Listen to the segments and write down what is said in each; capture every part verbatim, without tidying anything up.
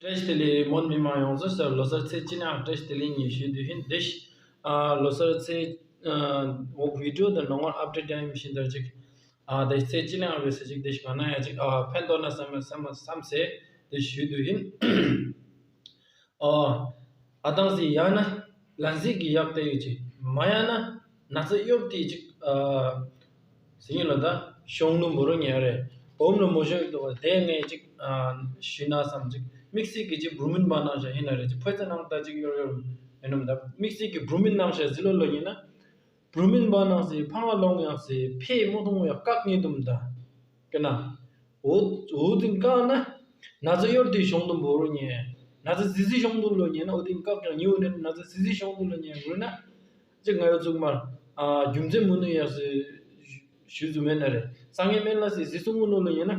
བཀྲ་ཤིས་བདེ་ལེགས། མོན་མི་མང་ཡོངས་སུ་ལོ་གསར་ཚེས་གཅིག་ནས་བཀྲ་ཤིས་བདེ་ལེགས་ངས་ཞུ་འདོད་ཡིན། དེ་ཨ་ལོ་གསར་ཚེས་ཨ་འོག་བི་ཌིའོ་དང་ནང་ལ་ཨབ་ཌེཊ་ཡང་ཡིན་ཞིང་དར་ཅིག་ཨ་དེ་ཚེས་གཅིག་ནས་བའི་ཚེས་གཅིག་དེ་ཞིག་ག་ན་ཡ་ཅིག་ཨ་ཕན་ཐོགས་ན་བསམ་བསམ་བསམ་ཟེར་དེ་ཞུ་འདོད་ཡིན། ཨ་ཨ་དང་སི་ཡ་ན་ལན་སི་གི་ཡག་དེ་ཡོད་ཅིག་མ་ཡ་ན་ན་ཚ་གཡོབ་དེ་ཅིག་ཨ་ཟིན་ལ་ད་ཤོང་ནུ་མོ་རོ་ཉེ་རེད། འོམ་ལ་མོ་ཤོང་དུ་དེ་ངས་ཅིག་ཨ་ཞུ་ན་བསམ་ཅིག་དམིགས་བསལ་གི་ཅིག་བུ་མིན་པ་ནང་བཞིན་ཡིན་ན་རེད། ཅིག་ཕོ་ཚ་ནང་ད་ཅིག་ཡོར་ཡོར་ཡིན་ནམ་ད་དམིགས་བསལ་གི་བུ་མིན་ནང་བཞིན་ཟི་ལོ་ལོ་ཡིན་ན་བུ་མིན་པ་ནང་སི་ཕ་ང་ལོང་ཡང་སི་ཕེ་མོ་ཐུང་ཡང་བཀག་ཉེ་དུམ་ད་ཀ་ན། འོ་འོ་དིན་བཀག་ན་ན་ཚ་གཡོར་དེ་ཤོང་དུ་འབོར་རོ་ཉེ། ན་ཚ་ཟི་ཟི་ཤོང་དུ་ལོ་ཉེ་ན་འོ་དིན་བཀག་ཀྱང་ཉེ་འོ་ནས་ན་ཚ་ཟི་ཟི་ཤོང་དུ་ལོ་ཉེ་འོ་ན་ཅིག་ང་ཡོ་ཚུགས་མར་ཨ་རྒྱུ་མཚན་མུ་ནུ་ཡག་སི་ཞུ་ཚུ་མེད་ན་རེད། སང་ངེ་མེད་ལ་སི་ཟི་སུ་མུ་ནུ་ལོ་ཉེ་ན་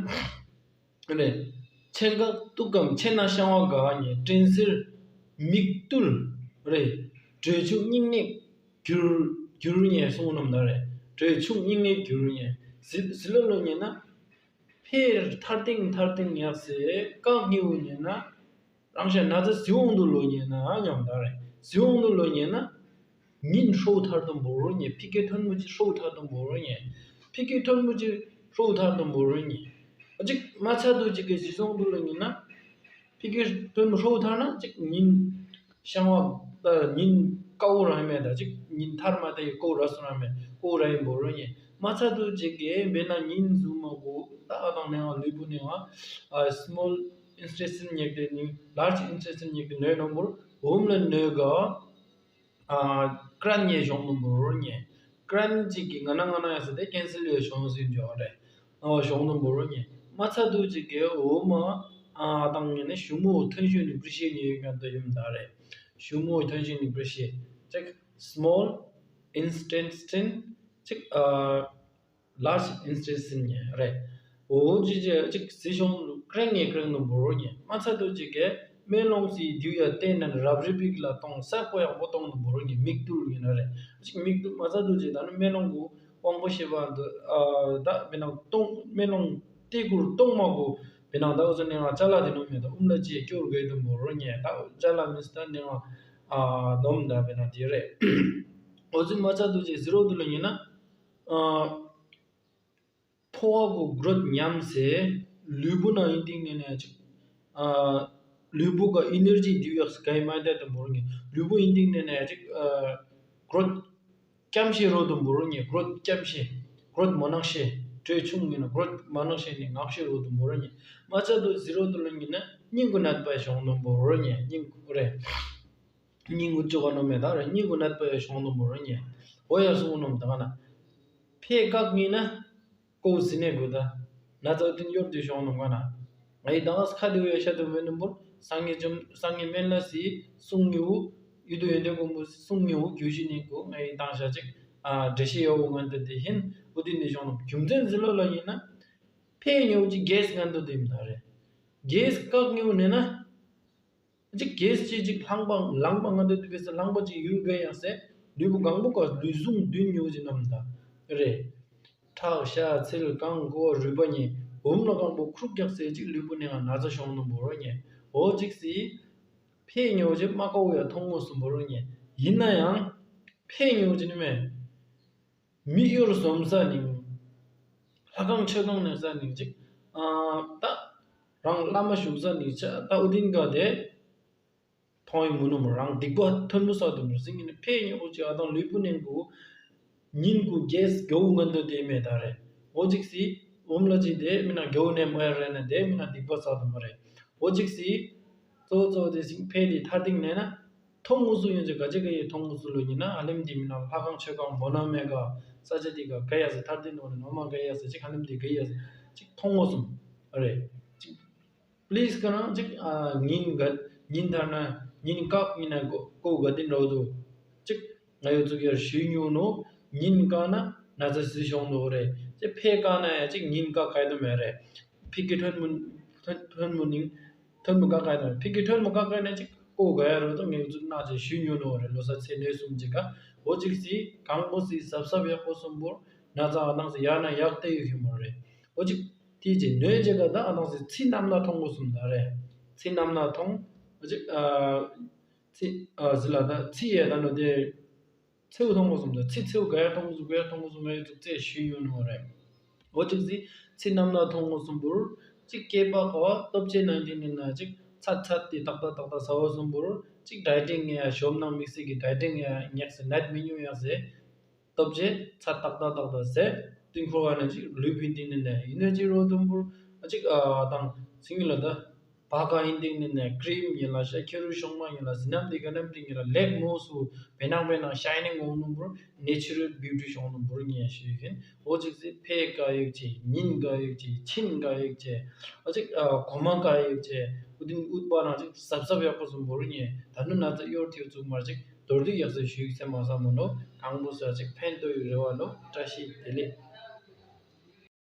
རེད། ཆེན་ཀ་ཏུ་ཀམ་ཆེ་ན་ཤང་བ་ག་ཉེ་དྲིན་སིར་མིག་ཏུལ་རེད། གྲོས་ཆུང་སྙིང་ནད་གྱུར་གྱུར་ཉེ་སོང་ནམ་ད་རེད། གྲོས་ཆུང་སྙིང་ནད་གྱུར་ཉེ་ཟི་ཟི་ལོ་ལོ་ཉེ་ན། ཕེ་ཐར་ཏིང་ཐར་ཏིང་ཡག་སེ་བཀག་ཉེ་བོ་ཉེ་ན། རང་ཤ་ན་ཚ་ཟི་འོང་དུ་ལོ་ཉེ་ན་ཉམ་ད་རེད། ཟི་འོང་དུ་ལོ་ཉེ་ན། ཉིན་ཧྲོ་ཐར་དུ་འབོར་རོ་ཉེ། ཕི་ཀེ་ཐོན་མུ་ཅི་ཧྲོ་ཐར་དུ་འབོར་རོ་ཉེ། ཕི་ཀེ་ཐོན་མུ་ཅི་ཧྲོ་ཐར་དུ་འབོར་རོ་ཉེ། ཨ་ཅིག་མ་ཚ་དུ་ཅིག་གི་ཟི་སོང་དུ་ལོ་ཉེ་ན། ཕི་ཀེ་ཐོན་མུ་ཧྲོ་ཐར་ན་ཅིག་ཉིན་ཤང་བ་ད་ཉིན་ཀའུ་ར་མེ་ད་ཅིག་ཉིན་ཐར་མ་ད་ཡི་ཀའུ་ར་སུ་ར་མེ་ཀའུ་ར་ཡིན་འབོར་རོ་ཉེ། མ་ཚ་དུ་ཅིག་གི་བེ་ན་ཉིན་ཟུ་མ་གོ་ད་ཨ་དང་ནེ་ང་ལུས་པོ་ནེ་ང་ཨ་སི་མོལ་ཨིན་སི་ཊེ་སིན་ཉེག་དེ་ནི་ལར་ཇི་ཨིན་སི་ཊེ་སིན་ཉེག་དེ་ནོའི་ནོ་འབོར་འོམ་ལ་ནོའི་ག་ཀྲན་ཉེ་གཞོང་དུ་འབོར་རོ་ཉེ། ཀྲན་ཅིག་གི་ང་ན་ང་ན་ཡ་ས་དེ་ཀན་སི་ལི་ཡ་གཞོང་སུ་ཡིན་འཇོག་རེད། ཨ་གཞོང་དུ་འབོར་རོ་ཉེ། མ་ཚ་དུ་ཅིག་གི་འོ་མ་ཨ་དང་ངེ་ནི་ཞུ་མོ་ཐོན་ཤུ་ནི་པྲི་ཤེ་ཉེ་ཡོད་ཀྱང་དུ་ཡོད་མ་ད་རེད། ཞུ་མོ་ཐོན་ཤུ་ནི་པྲི་ཤེ་ཅིག་སི་མོལ་ཨིན་སི་ཊེན་སི་ཊིན་ཅིག་ཨ་ལར་ཇི་ཨིན་སི་ཊེན་སི་ཊིན་ཉེ་རེད། འོ་ཅི་ཅི་ཅིག་སི་ཤོང་ཀྲེང་ངེ་ཀྲེང་དུ་འབོར་རོ་ཉེ། མ་ཚ་དུ་ཅིག་གི་སྨན་ལོང་སི་དུ་ཡ་བསྟན་ན་རབ་རིབ་པིག་ལ་གཏོང་ས་པོ་ཡག་པོ་གཏོང་དུ་འབོར་རོ་ཉེ། མིག་ཏུལ་ཡིན་ན་རེད། ཅིག་མིག་ཏུལ་མ་ཚ་དུ་ཅིག་ད་ནི་སྨན་ལོང་གུ་དབང་པོ་ཤེས་པ་འདི་ཨ་ད་མི་ནང་གཏོང་སྨན་ལོང་ཏི་གུར་གཏོང་མ་གུ་མི་ནང་ད་འུ་ཚོ་ནས་ང་ཅ་ལག་དེ་ནོ་མེད་ད་ཨུམ་ལ་ཅི་སྐྱོར་དགོས་དུ་འབོར་རོ་ཉེ། ད་ཅ་ལག་མི་སི་ད་ནས་ང་ཨ་ནོམ་ད་མི་ནང་དེ་རེད། འོ་ཚོ་མ་ཚ་དུ་ཅིག་ཟི་རོ་དུ་ལ་ཉེ་ན་ཨ། ཕོ་བ་གོ་གྲོད་ཉམས་སེ་ལུས་པོ་ནང་ཡིན་ཏིང་ནས་ནས་ཅིག་ཨ་ལུས་པོ་ག་ཨི་ནར་ཇི་དུ་ཡག་སི་གའི་མ་དད་དུ་འབོར་ངེ། ལུས་པོ་ཡིན་ཏིང་ནས་ནས་ཅིག་ཨ་གྲོད་སྐྱམ་ཤེ་རོ་དུ་འབོར་ངེ། གྲོད་སྐྱམ་ཤེ་གྲོད་མོ་ནག་ཤེ་གྲོད་ཆུང་ངེ་ན་གྲོད་མོ་ནག་ཤེ་ནས་ངག་ཤེ་རོ་དུ་འབོར་ངེ། མ་ཚ་དུ་ཟི་རོ་དུ་ལ་ངེ་ན་སྙིང་གུ་ནད་པ་ཤོང་དུ་འབོར་ངེ་སྙིང་གུ་རེད། སྙིང་གུ་ཅོ་ག་ནོ་མེད་ད་ར་སྙིང་གུ་ནད་པ་ཡ་ཤོང་ནོ་མོ་ར་ཉེ། འོ་ཡ་སུ་ནོ་མ་ད་ག་ན། ཕེ་བཀག་ཉེ་ན། ཀོ་ཟི་ནེ་གུ་ད། ན་ཚ་དུན་ཡོར་དུ་ཤོང་ནོ་ག་ན། ང་ཡི་ད་ག་ཁ་དེ་བ་ཡ་ཤ་དུ་མེ་ནོ་མོར་སང་ངེ་ཅམ་སང་ངེ་མེན་ལ་སི་སུང་ཉེ་བུ། ཡུ་དུ་ཡོན་ཏེ་གོ་མོ་སུང་ཉེ་བུ་གྱུ་ཞི་ནེ་གོ་ང་ཡི་ད་ཤ་ཅིག་ཨ་འདྲེ་ཤེ་ཡོ་བུ་ངན་དུ་དེ་ཧིན་བུ་དི་ནི་ཤོང་ནོ་རྒྱུ་མཚན་ཟི་ལོ་ལ་ཉེ་ན། ཕེ་ཉེ་བུ་ཅིག་གེ་སི་ངན་དུ་དེ་མི་ད་རེ། གེ་སི་བཀག་ཉེ་བུ་ནེ་ན། གཅིག་གེ་སི་གཅིག་གཅིག་རླངས་པ་རླངས་པ་ང་འདོད་དུ་བས་རླངས་པ་གཅིག་ཡུལ་ག་ཡང་སེ་ལུས་པོ་གང་པོ་ག་ལུས་ཟུངས་བདུན་ཉོ་གཅིག་རྣམས་དང་རེད། ཁྲག་ཤ་ཚིལ་རྐང་མགོ་རུས་པ་གཉིས་འོམ་ལ་རྐང་པོ་ཁུག་རྒྱག་སེ་གཅིག་ལུས་པོ་ནས་ང་ན་ཚ་ཤོང་ནོ་འབོར་རོ་ཉེ། འོ་གཅིག་སི་ཕེ་ཉོ་གཅིག་མ་ཀའོ་ཡ་མཐོང་ངོ་སུ་འབོར་རོ་ཉེ། ཡིན་ན་ཡང་ཕེ་ཉོ་གཅིག་ནི་མེད། མི་གཡོར་ཟོམ་ས་ནིང་། ལྷ་ཁང་ཆོས་ཁང་ནས་ས་ནིང་ཅིག་ཨ་ད་རང་བླ་མ་བཞུགས་ས་ནིང་ཆ་ད་ཨུ་དིན་ག་དེ་མཐོང་ཡི་མུ་ནུ་མོ་རང་སྡིག་པ་ཐོན་མུ་ས་དུ་མུ་སིང་ངི་ནི་ཕེ་ཉོ་ཅིག་ཨ་དང་ལུས་པོ་ནེང་གུ་ཉིན་གུ་གེ་སི་གའུ་ངན་དུ་དེ་མེད་ད་རེ། འོ་ཅིག་སི་འོམ་ལ་ཅིག་དེ་མི་ན་གའུ་ནེ་མོ་ཡ་རེ་ན་དེ་མི་ན་སྡིག་པ་ས་དུ་མུ་རེ། འོ་ཅིག་སི་གཙོ་བོ་གཙོ་བོ་དེ་སིང་ཕེ་དེ་ཐར་ཏིང་ནས་ན། ཐོང་ངུ་སུ་ཡོང་ཅིག་ག་ཅི་ག་ཡེ་ཐོང་ངུ་སུ་ལོ་ཉི་ན་ཨ་ལེམ་དི་མི་ན་ལྷ་ཁང་ཆོས་ཁང་མོ་ན་མེ་ག་ས་ཆ་དི་ག་ག་ཡ་སི་ཐར་དི་ནོ་ནི་ནོ་མ་ག་ཡ་སི་ཅིག་ཨ་ལེམ་དི་ག་ཡ་སི་ཅིག་ཐོང་ངུ་སུ་རེ། ཅིག་པི་ལིས་ཀ་རང་ཅིག་ཨ་ཉིན་ག་ཉིན་ཐར་ན་ཉིན་ཀག་ཉིན་ན་གོ་གོ་ག་དི་འགྲོ་དུ་ཅིག་ང་ཡོ་ཙུག་ཡར་ཞུ་ཉུ་ནོ་ཉིན་ཀ་ན་ན་ཚ་སི་ཤོང་དོ་རེ། ཅིག་ཕེ་ཀ་ན་ཡ་ཅིག་ཉིན་ཀ་ག་ཡ་དུ་མེ་རེ། ཕི་ཀི་ཐོན་མུ་ཐོན་ཐོན་མུ་ནིང་། ཐོན་མུ་ཀ་ཀ་ན་ཕི་ཀི་ཐོན་མུ་ཀ་ཀ་ན་ཅིག་ཀོ་ག་ཡ་རོ་དང་ངེ་ཚུ་ན་ཅིག་ཞུ་ཉོ་ནོ་རེ་ལོ་ས་ཚེ་ནས་སུམ་ཅིག་ག་འོ་ཅིག་སི་གང་པོ་སི་སབ་སབ་ཡག་པོ་སུམ་པོར་ན་ཚ་ཨ་དང་སི་ཡ་ན་ཡག་ཏེ་ཡུ་ཧི་མོ་རེ། འོ་ཅིག་ཏི་ཅི་ནོས་ཅིག་ག་ད་ཨ་དང་སི་ཚི་ནམ་ལ་ཐོང་གོ་སུམ་ད་རེ། ཚིག་རྣམས་ན་མཐོང་། ཨ་ཅིག་ཨ་ཚིག་ཨ་ཟི་ལ་ད་ཚིག་ཡས་ད་ནོ་དེ། མཚེའུ་མཐོང་དགོས་གསུམ་དུ་ཚིག་མཚེའུ་ག་ཡ་མཐོང་གསུམ་ག་ཡ་མཐོང་གསུམ་ག་ཡ་ཚུགས་ཚེ་ཞུས་ཡོད་ནོ་རེད། འོ་ཅིག་ཟི་ཚིག་རྣམས་ན་མཐོང་གསུམ་པུར་ཅིག་སྐད་པ་གོ་བ་སྟོབས་ཆེ་ནང་དེ་ནི་ན་ཅིག་ཚ་ཚ་དེ་ཏག་ཏག་ཏག་ཏག་ཟ་བ་གསུམ་པུར་ཅིག་ཌའི་ཊིང་ཡ་ཞོབ་ནང་དམིགས་བསལ་གྱི་ཌའི་ཊིང་ཡ་ཉག་སེ་ནད་མི་ཉུང་ཡག་སེ། སྟོབས་ཆེ་ཚ་ཏག་ཏག་ཏག་ཏག་ཟེར། དུས་འཁོར་བ་ནི་ཅིག་ལུས་ཕུན་དེ་ནི་ནས་ཡིན་ནོ་ཅིག་རོ་དུམ་པུར་ཨ་ཅིག་ཨ་དང་སིང་ལ་ད། བ་ག་ཡིན་ཏིང་ནི་ནས་ཀྲིམ་ཡིན་ལ་ཤ་ཁྱེར་རུ་ཤོང་མ་ཡིན་ལ་ཟི་ནམ་ཏི་ག་ནམ་ཏིང་ཡིན་ལ་ལེགས་མོ་སུ་བེ་ནང་བེ་ནང་ཤའི་ནིང་འོང་ནུ་འབུར་ནེ་ཆུ་རལ་བིའུ་ཊི་ཤོང་ནུ་འབུར་ཉེ་ཞུ་ཡིན། འོ་ཅིག་ཟི་ཕེ་ག་ཡིག་ཅེ་ཉིན་ག་ཡིག་ཅེ་ཆིན་ག་ཡིག་ཅེ་ཨ་ཅིག་ཨ་གོ་མ་ག་ཡིག་ཅེ་ཨུ་ཏིན་ཨུཏ་པ་ནང་ཅིག་ཟབ་ཟབ་ཡག་པོ་སུ་འབུར་ཉེ་ད་ནུ་ན་ཚ་གཡོར་ཐེའུ་ཚུགས་མར་ཅིག་མདོར་བསྡུས་ཡག་སེ་ཞུ་ཡིག་སེ་མ་ས་མོ་ནོ་དང་པོ་སུ་ཨ་ཅིག་ཕན་ཐོགས་ཡིག་རེ་བ་ནོ་བཀྲ་ཤིས་བདེ་ལེགས།